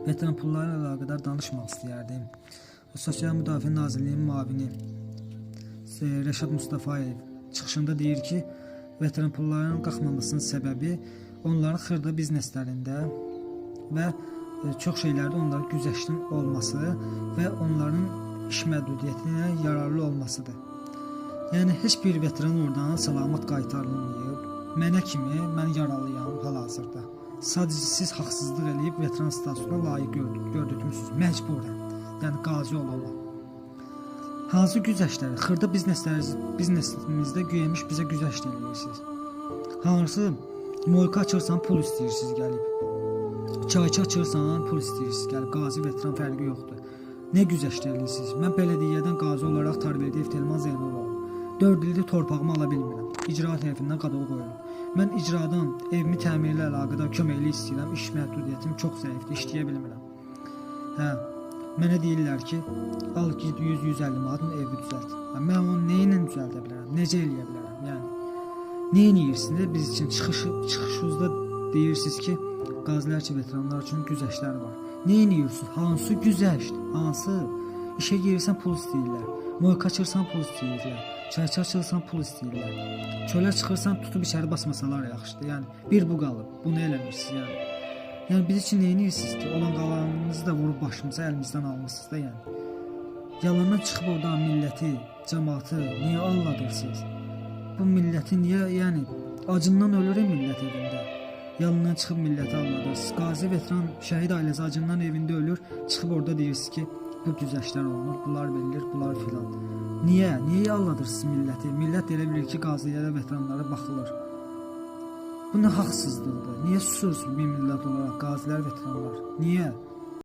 Veteran pulları ilə əlaqədar danışmaq istəyərdim. Sosial Müdafiə Nazirliyinin müavini Rəşad Mustafayev çıxışında deyir ki, veteran pullarının qalxmamasının səbəbi onların xırda bizneslərində və çox şeylərdə onların güzəştin olması və onların iş məhdudiyyətinə yararlı olmasıdır. Yəni heç bir veteran oradan salamat qaytarılmayıb. Mənə kimi mən yaralıyam hal-hazırda. Sadəcə siz haqsızlıq eləyib veteran statusuna layiq gördürtmüsünüz məcburən. Yəni qazi ola-ola. Hansı güzəştləri? Xırda biznesimizdə güyəmiş bizə güzəşt eləyirsiniz. Hansı moyka açırsan pul istəyirsiniz gəlib. Çayçı açırsan pul istəyirsiniz gəlib. Qazi veteran fərqi yoxdur. Nə güzəşt eləyirsiniz? Mən bələdiyyədən qazi olaraq Tarverdiyev Telman Zeynalov 4 ildir torpağımı ala bilmirəm. İcra tərəfindən qadağa qoyulub. Mən icradan evimi təmirlə əlaqədar köməklik istəyirəm. İş məhdudiyyətim çox zəifdir, işləyə bilmirəm. Hə, mənə deyirlər ki, al git 100-150 manatın evi düzəlt. Hə, mən onu nə ilə düzəldə bilərəm? Necə eləyə bilərəm? Yəni nə edirsiniz? Biz üçün çıxışınızda deyirsiniz ki, qazilər üçün, veteranlar üçün güzəştlər var. Nə edirsiniz? Hansı güzəşt? Hansı? İşə girirsən pul istəyirlər. Moyka açırsan pul istəyirlər. Çayçı açırsan pul istəyirlər. Çölə çıxırsan tutub içəri basmasalar yaxşıdır. Yəni bir bu qalıb. Bunu eləmirsiniz yəni. Yəni biz üçün nə edirsiniz ki? Olan qalanınızı da vurub başımıza əlimizdən almısınız da yəni. Yalandan çıxıb oradan milləti, cəmaatı niyə aldadırsınız? Bu milləti niyə, yəni acından ölür millət evində. Yalandan çıxıb milləti aldadırsınız. Qazi veteran şəhid ailəsi acından evində ölür, çıxıb orada deyirsiniz ki, bu güzəştlər olunur, bunlar verilir, bunlar filan. Niyə? Niyə aldadırsınız milləti? Millət elə bilir ki, qazilərə, veteranlara baxılır. Bu nə haqsızlıqdır? Niyə susursunuz bir millət olaraq qazilər, veteranlar? Niyə?